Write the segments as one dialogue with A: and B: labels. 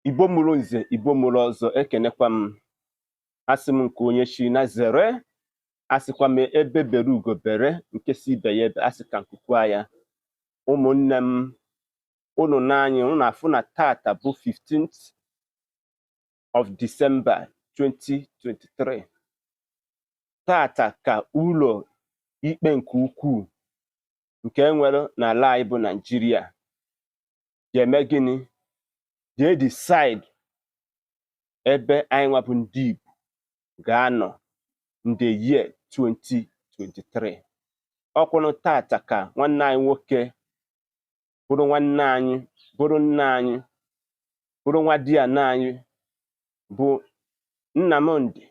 A: Igbo mụrụ nze, Igbo mụrụ ọzọ, ekenekwa m. Asị m nke onye chi na zere, asịkwa m ebe bere ugo bere, nke si ibe ya ebe, asị ka nkukwa ya. Ụmụnne m, unu n'anya unu afụ na tata bụ 15th of December 2023. Tata ka ụlọ ikpe nke ukwuu nke enwere n'ala anyị bụ Naijiria ga-eme gịnị? Jee decide ebe anyị nwa bụ ndị Igbo ga-anọ in the year 2023. Ọkwụnụ tata ka nwanne anyị nwoke bụrụ nwanne anyị, bụrụ nna anyị, bụrụ nwa di anyị bụ Nnamdi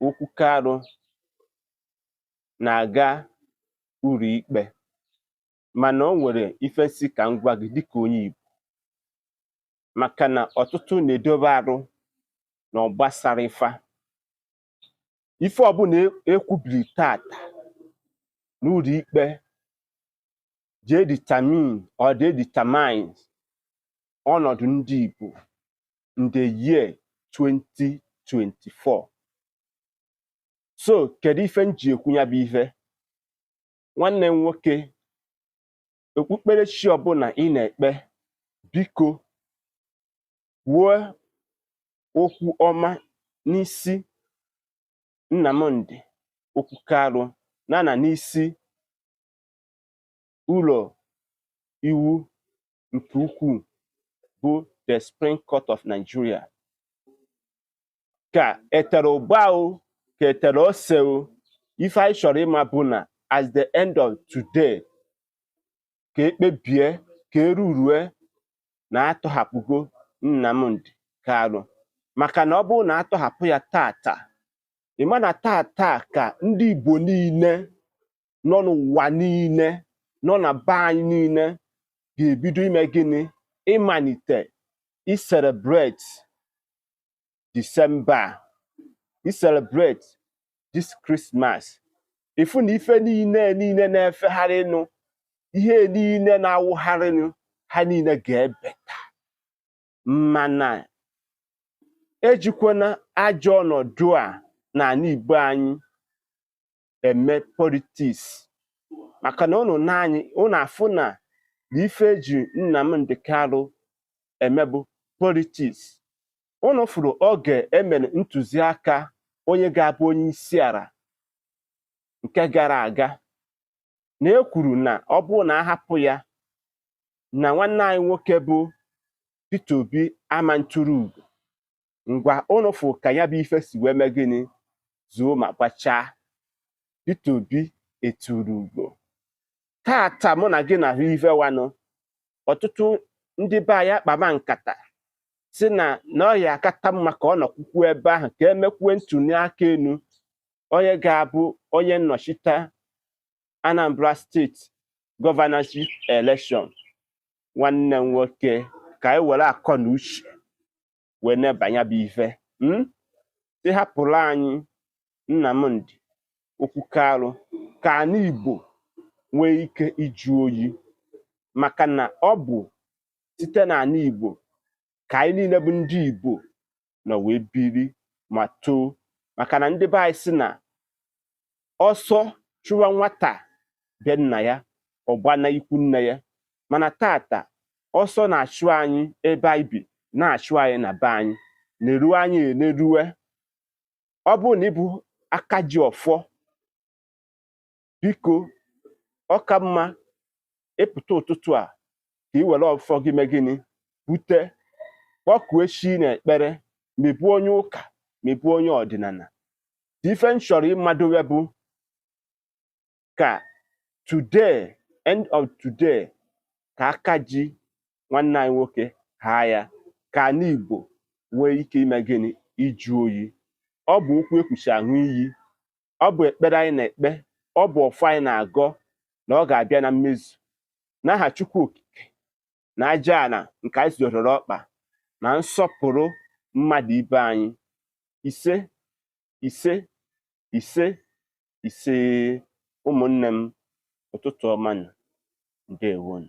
A: Okwu Kanu na-aga ụlọ ikpe. Mana o nwere ife nsị ka m gwa gị dịka onye Igbo, maka na ọtụtụ na-edobe arụ na ọ gbasara ifa. Ife ọbụla ekwubiri tata n'ụlọ ikpe jee determine or jee determine ọnọdụ ndị Igbo in the year 2024. So kedu ife m ji ekwu ya bụ ife? Nwanne m nwoke, okpukperechi ọbụla ị na-ekpe, biko kwuo okwu ọma n'isi Nnamdi Okwu Kanu na na n'isi ụlọ iwu nke ukwuu bụ the Supreme Court of Nigeria. Ka etere ụgba o, ka etere ose o, ife anyị chọrọ ịma bụ na at the end of today, ka ekpebie, ka erurue na atọhapụgo Nnamdi Kanu. Maka na ọ bụrụ na atọhapụ ya tata, ịma na tata ka ndị Igbo niile nọ n'ụwa niile, nọ na be anyị niile, ga-ebido ime gịnị? Ịmalite i-celebrate December, i-celebrate this Christmas. Ịfụ na ife niile niile na-efegharịnụ, ihe niile na-awụgharịnụ, ha niile ga-ebeta. Mana ejikwana ajọ ọnọdụ a n'ala Igbo anyị eme politics, maka na unu n'anyị unu afụ na ife eji Nnamdi Kanu eme bụ politics. Unu fụrụ oge emere ntụziaka onye ga-abụ onye isi ala nke gara aga, na e kwuru na ọ bụrụ na ahapụ ya, na nwanne anyị nwoke bụ Peter Obi ama ntụrụ ugo. Ngwa, unu fụ ka ya bụ ife si wee mee gịnị? Zuo ma gbachaa. Peter Obi eturu ugo. Tata mụ na gị na-ahụ ife wanụ, ọtụtụ ndị be anyị akpama nkata si na na ọ ya akata mma ka ọ nọkwukwu ebe ahụ, ka emekwue ntuli aka enu onye ga-abụ onye nnọchite Anambra State governorship election. Nwanne m nwoke, ka anyị were akọ na uche wee nebanya bụ ife si hapụrụ anyị Nnamdi Okwu Kanu ka ala Igbo nwee ike ịjụ oyi, maka na ọ bụ site n'ala Igbo ka anyị niile bụ ndị Igbo nọ wee biri ma too. Maka na ndị be anyị sị na ọsọ chụwa nwata be nna ya, ọgbana ikwu nne ya. Mana tata ọsọ na-achụ anyị ebe anyị bi, na-achụ anyị na be anyị, na-eruwe anyị eneruwe. Ọ bụrụ na ị bụ aka ji ọfọ, biko, ọ ka mma ịpụta ụtụtụ a ka ị were ọfọ gị mee gịnị? Bute, kpọkuo chi n'ekpere, ma ị bụ onye ụka, ma ị bụ onye ọdịnala. Ife m chọrọ ịmadowe bụ ka today, end of today, ka aka ji nwanne anyị nwoke haa ya, ka ala Igbo nwee ike ime gịnị? Ịjụ oyi. Ọ bụ okwu ekwuchi aṅụ iyi, ọ bụ ekpere anyị na-ekpe, ọ bụ ọfọ anyị na-agọ na ọ ga-abịa na mmezu n'aha Chukwu Okike na aja ala nke anyị zọrọ ọkpa na nsọpụrụ mmadụ ibe anyị. Ise, ise, ise, ise. Ụmụnne m, ụtụtụ ọma nụ. Ndewonu.